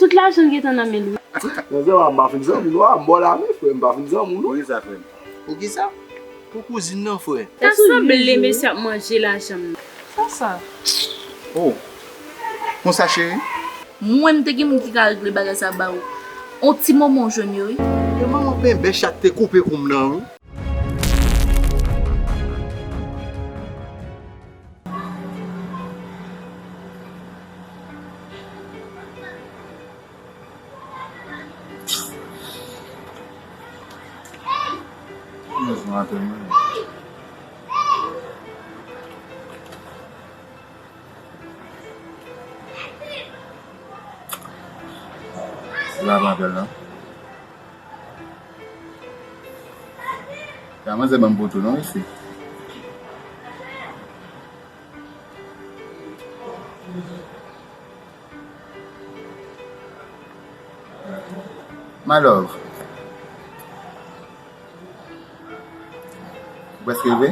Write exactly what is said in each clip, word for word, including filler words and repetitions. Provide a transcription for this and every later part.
Tout lajan l gentan nan men l wi. Manzè, m pa fin zanmi nou a, m bò la wi, frè, m pa fin zanmi nou. Poukisa, frè m? Poukisa? Pou kouzin nan, frè. Ta sanble mesye ap manje lajan m nan. Sa sa? Oh. Konsa, cheri? Mwen, m te gen moun ki ka regle bagay sa ba ou. On ti moman w jwenn yo, wi. Yo manman penbè chat te koupe kou m nan, wi. Se pa apèl non. Sa manzè ban m poto non mesye. My love. Ou prèske rive?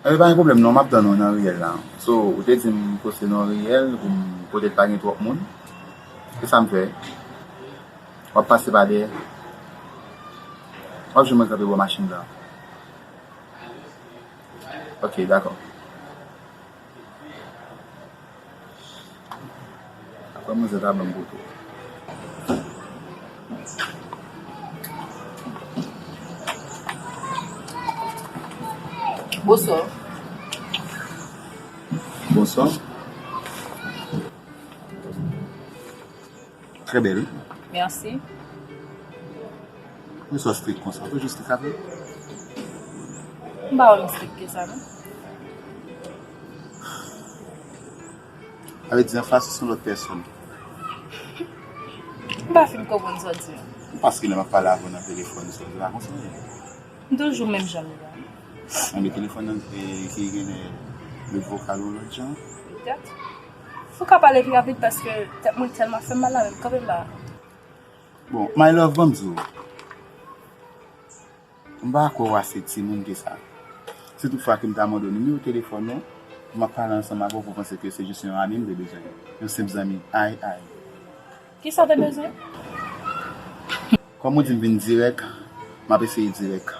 Ebyen pa gen pwoblèm non, m ap tann ou nan riyèl la. So, ou te di m poste nan riyèl pou m kote k pa gen twòp moun. Se sa m fè. W ap pase pa dèyè. W ap jwenn mwen kanpe bò machin la. Ok, dakò. Apre manzè ta ban m poto. Bonswa. Bonswa. Trè bèl. Mèsi. Poukisa w strik konsa? Ou toujou strik avè m? M pa wè m strik ke sa non. Sa vle di anfas ou se yon lòt pèsòn. M pa fin konprann sa w di a. Paske lè m ap pale avè w nan telefòn, sa w di pa konsa w ye. M toujou menm jan m ye la. Enben telefòn nan ki genlè note vokal ou lòt jan. Petèt. Ou ka pale pi rapid paske tèt mwen tèlman fè m mal la menm kanpe m la. Bon, my love, ban m di w. M pa kwè w ase timoun ke sa. Si tout fwa ke m ta mande w nimewo telefòn ou, m ap pale ansanm avè w pou w panse ke se jis yon ami m te bezwen. Yon senp zanmi. Ay, ay. Kisa w te bezwen? Kòm ou di m vin dirèk, m ap eseye dirèk.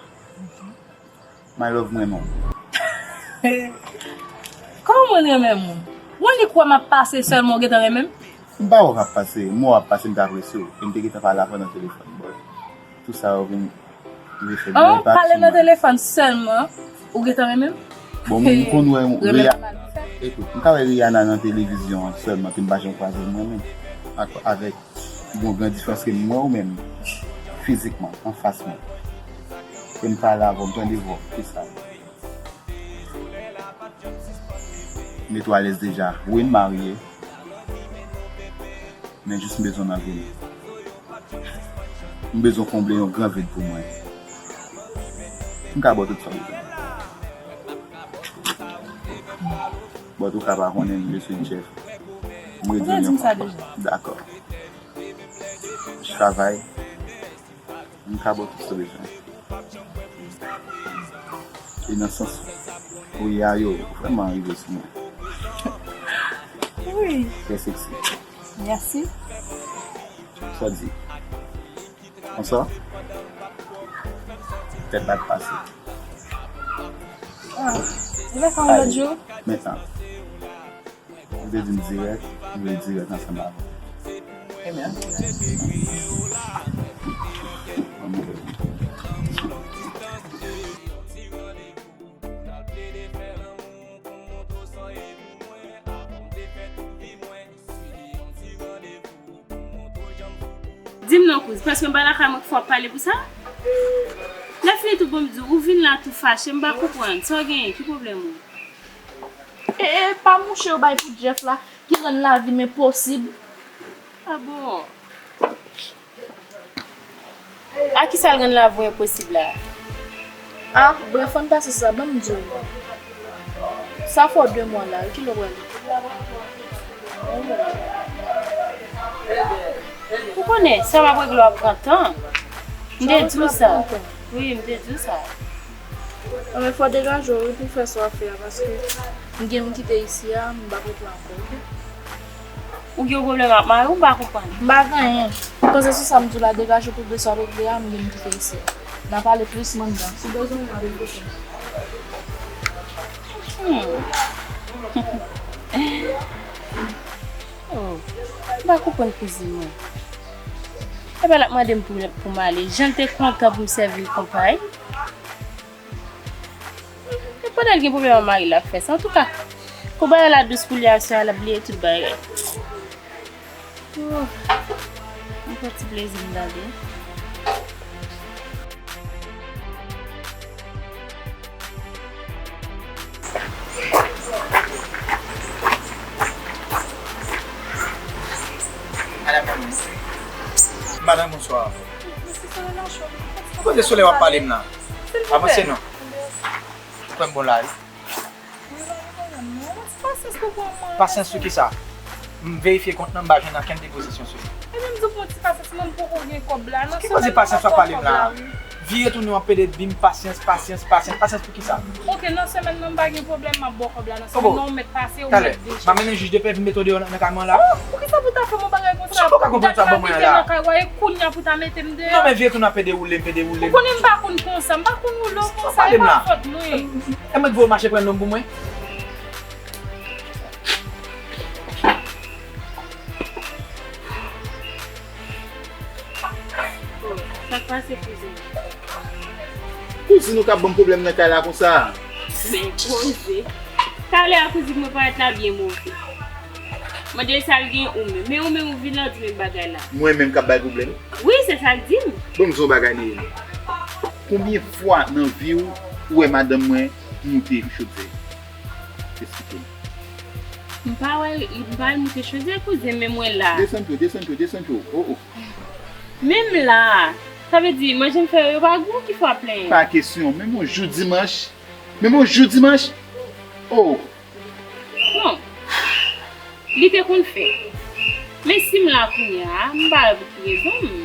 My love, m renmen w. Kòman mwen renmen moun? Ou annik wè m ap pase sèlman ou gentan renmen m? M pa wè w ap pase, m wè w ap pase m t apresye w. E m te gentan pale avè w nan telefòn, but tou sa yo vin refè m. An, pale nan telefòn sèlman, ou gentan renmen m? Bon, m konn wè Rihanna. Ekout, m ka wè Rihanna nan televizyon an sèlman, ke m pa janm kwaze l mwen menm. Ak, avèk Gon gran diferans ke m wè w menm fizikman anfas mwen. Ke m pale avè w, m tande vwa w, se sa. M etwalèz deja. Wi, m marye. Men jis m bezwen w nan vi m. M bezwen w konble yon gran vid pou mwen. M ka ba w tout sa w bezwen. But ou ka pa konnen m, je suis Jeff. M redi w yon lòt fwa. Dakò. Travay. M ka ba w tout sa w bezwen. E nan sans ou ye a yo vrèman rive sou mwen. Wi. Trè seksi. Mèsi. Sa w di? Konsa? Tèt la k pase. Ah, ou vle fè yon lòt jou? Mentnan. Ou te di m dirèk, m vle dirèk ansanm avè w. Ebyen. Di m non kouz, paske m pa lakay mwen ki fè w ap pale pou sa? Lè fini tou bon m di w, ou vin la tou fache, m pa konprann. Sa w genyen? Ki pwoblèm ou? E, e pa mouche yo bay pou Jeff la ki rann lavi m enposib. A bon? A kisa l rann lavi w enposib la? Ah, brèf, ann pase sa, ban m di w. Sa fè w de mwa la, wi, kilè w prale? Ou konnen, sa m ap regle w ap pran tan. M te di w sa. Wi, m te di w sa. Non, men fò w degaje w, wi, pou w fè sa w ap fè a, paske m gen m kite isi a, m p ap rete ankò, oke? Ou gen yon pwoblèm ak mari w, m pa konprann. M pa gen anyen. Panse sou sa m di w la, degaje w pou w regle sa w regle a, m gen m kite isi a. N a pale plis manndan. Si w bezwen m, n a rele kote m. Hmm. Oh, m pa konprann kouzin mwen. Epa l ap mande m pou, pou m ale. Jan l te kontan pou m sèvi l konpay. E pandan l gen pwoblèm ak mari l ap fè sa. Antouka, pou bagay la dous pou li a, sè a, l ap bliye tout bagay. Oh, yon ti plezi m tande. Madanm, bonswa. Kote solèy w ap pale m la? Avanse non. Ou kwè m bon la, wi. Pasyans pou kisa? M verifye kont nan, m pa jwenn okenn depozisyon sou li. Ebyen, m di w pou ti pasyans, mwen m poko gen kòb la, nan semèn nan m ap ba w kòb la, wi. Vire tounen w ap pede di m pasyans, pasyans, pasyans, pasyans pou kisa? Oke, nan semèn nan m pa gen pwoblèm, m ap ba w kòb la nan semèn nan, ou mèt pase, ou mèt deje. M ap mennen jij de pè vin mete w deyò nan, nan kay mwen la. Oh, poukisa pou ta fè m yon bagay konsa? Ou pa ka konprann sa, ban mwen la. Nan kay, w a, e kounye a pou ta mete m deyò. Non, men vire tounen w ap pede woule m, pede woule m. Ou konnen m pa konn konsa, m pa konn woule w konsa, e pa fòt mwen. E mwen k voye w mache pran nonm pou mwen? Oh, sa k pase, kouzin? Kouzin ou k ap ban m pwoblèm nan kay la konsa? Men koze. Talè a kouzin mwen parèt la byen move. Mande l sa l gen ou menm. Men ou menm ou vin la ou di menm bagay la. Mwen menm k ap bay pwoblèm? Wi, se sa l di m. Bon, m di w yon bagay, Néhélie. Konbyen fwa nan vi w ou wè madanm mwen moute chodyè? Eksplike m. M pa wè, m pa wè l moute chodyè, kouzin, men mwen la. Desann pye w, desann pye w, desann pye w. Oh, oh. Menm la, sa vle di, manje m fè yo, yo pa gou, ki fè w ap plenyen? Pa kesyon, menm yon jou dimanch, menm yon jou dimanch. Oh. Bon, li te konn fè. Men si m la kounye a, m pa wè pou ki rezon m.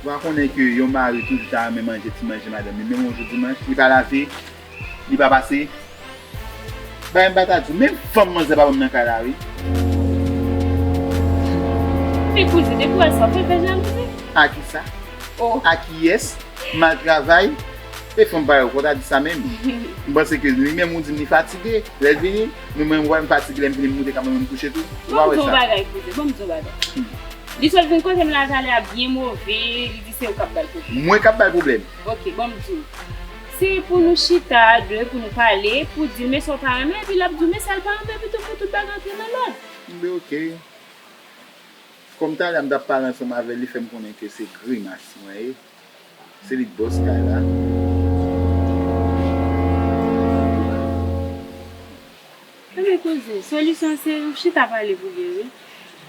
Ou pa konnen ke yon mari toujou ta renmen manje ti manje madanm li, menm yon jou dimanch, li pa lave, li pa pase. Bagay m pa ta di w, menm fanm manzè pa ban m nan kay la, wi. Men kouzin, depi w wè sa, w fè fè jalouzi. A kisa? Oh. A kiyès? M al travay. E fanm parèy ou, fò w ta di sa menm. M panse ke li menm ou di m li fatige. Lè l vini, men mwen, mwen m fatige, lè m vini, m moute kay mwen, m kouche tou. Ou pa wè sa? Ban m di w yon bagay, kouzin, ban m di w yon bagay. Hmm. Li sot vin kote m la talè a byen move, li di se ou k ap ba l pwoblèm. Mwen k ap ba l pwoblèm? Oke, ban m di w. Se pou nou chita a de, pou nou pale, pou di l men sa w pa renmen, epi l ap di w men sa l pa renmen, epi tou pou tout bagay antre nan lòd. Enben, oke. Kòm talè a m t ap pale ansanm avè l, li fè m konnen ke se grimas mwen ye. Se li k bòs kay la. Ebyen kouzin, solisyon se yon chita pale pou gen, wi.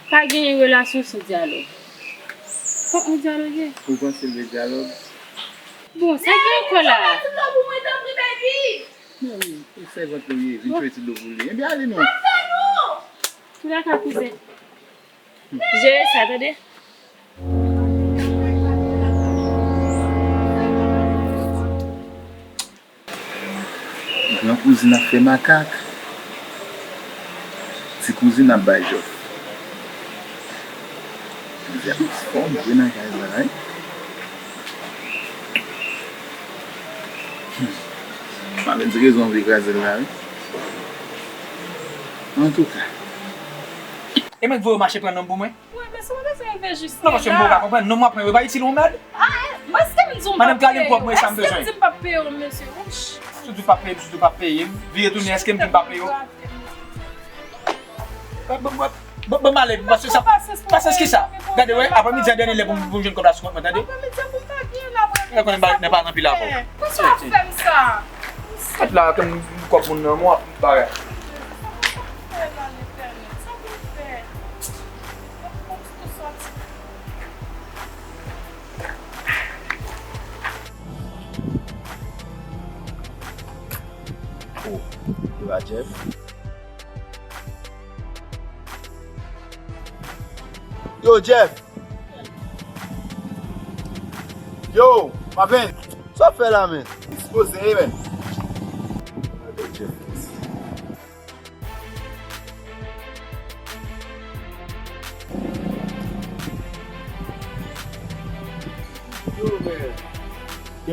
Pa gen relasyon san dyalòg. Fòk nou dyaloge. Ou panse l vle dyalòg? Bon, sa gen ankò la? Men wi, e sèvant li ye, vin chwe ti dlo pou li. Ebyen ale non. Toulèka kouzin. Jere sa, tande. Gran kouzin ap fè makak. Ti kouzin ap bay jòf. Kouzin ap fòm vre nan kay la, wi. Hmm. Mwen menm di rezon vle kraze l la, wi. Antouka. E mwen k voye w mache pran nonm pou mwen? Wi, men si mwen bezwen rive jis la. Non, paske m poko ka konprann. Nonm w ap pran yo pa itil w yon mèd. Ah, eh, mwen, èske m di w m p ap peye w? Èske m di m p ap peye w, mesye? Wouch. Si w di w p ap peye m, si w di w p ap peye m, vire tounen, èske m di m p ap peye w? Ban m ale, paske sa, paske kisa? Gade, wè, aprèmidi a dènye lè pou m, pou m jwenn kòb la sou kont mwen, tande. Aprèmidi a pou m pa gen la, aprèmidi a pou m pa gen. Lè konnen bagay nan pa anpil avè w. Poukisa w ap fè m sa? Mèt la, kòb moun nan, mwen ap bagay. Sa pou m fè la, Letènèl? Sa pou m fè? Mwen pou m tou sòti. Oh, e pa Jeff? Yo, Jeff! Yo, Maven! Sa w ap fè la, men? Ekspoze, men.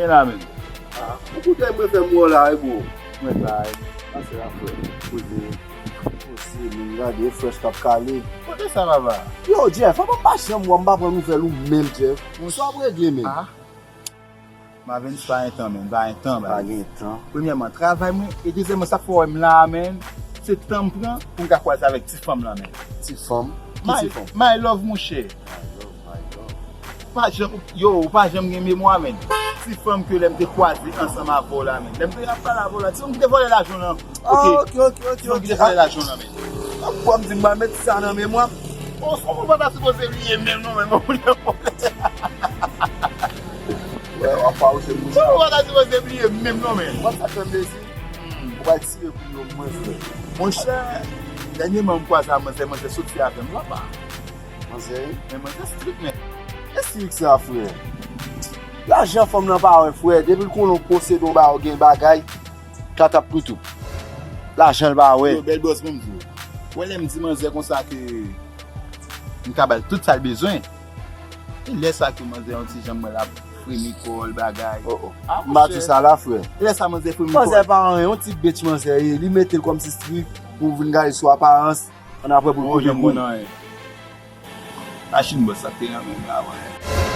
E la menm. Ah, ou koute mwen fè m wè la, e bro. Mwen la, e. Pase la, frè. Kote? Poze, men gade, e fresh k ap kale. Kote sa, papa? Yo, Jeff, an pa janm wè m pa pran nouvèl ou menm, Jeff. Sa w ap regle, men? Ah. Mavens, pa gen tan, men. Pa gen tan, pa gen tan. Premyèman, travay mwen, e dezyèmman, sa k fè w wè m la a, men, se tan m pran pou m ka kwaze avèk ti fanm lan, men. Ti fanm? Ki ti fanm? My love, monchè. My love, my love. Pa janm, yo, ou pa janm gen memwa, men. Ti fanm ke lè m te kwaze ansanm avè w la, men. Lè m te ap pale avè w la, ti fanm ki te vòlè lajan w lan. Ah, ok, ok, ok, ok. Ti fanm ki te vòlè lajan w lan, men. Ap pran m di m pa met sa nan memwa m. O, o, ou pa ta sipoze bliye menm non, men. Wè, w ap fawouche moun. Ou pa ta sipoze bliye menm non, men. Wè sa k fè m plezi? Hmm. Ou pa tire pou yo mwen, frè. Monchè, dènyèman m kwaze a manzè, manzè soti avè m, papa. Manzè, wi. Men manzè strik, men. E strik sa, frè. Lajan fanm nan pa wè, frè. Depi l konnen w posede w ba w gen bagay, katap toutou. Lajan l pa wè. Yo, bèl bòs, ban m di w. Wè lè m di manzè konsa ke m ka ba l tout sa l bezwen. E lè sa ke manzè yon ti jan mwen l ap fremi kò l bagay. Oh, oh. Ah, m pa di sa la, frè. E lè sa manzè fremi kò l. Manzè pa anyen, yon ti bitch manzè ye. Li mete l kòmsi strik pou vin gade sou aparans. Ann apre pou l kote moun. Machin bòs sa k te nan men m la, wè.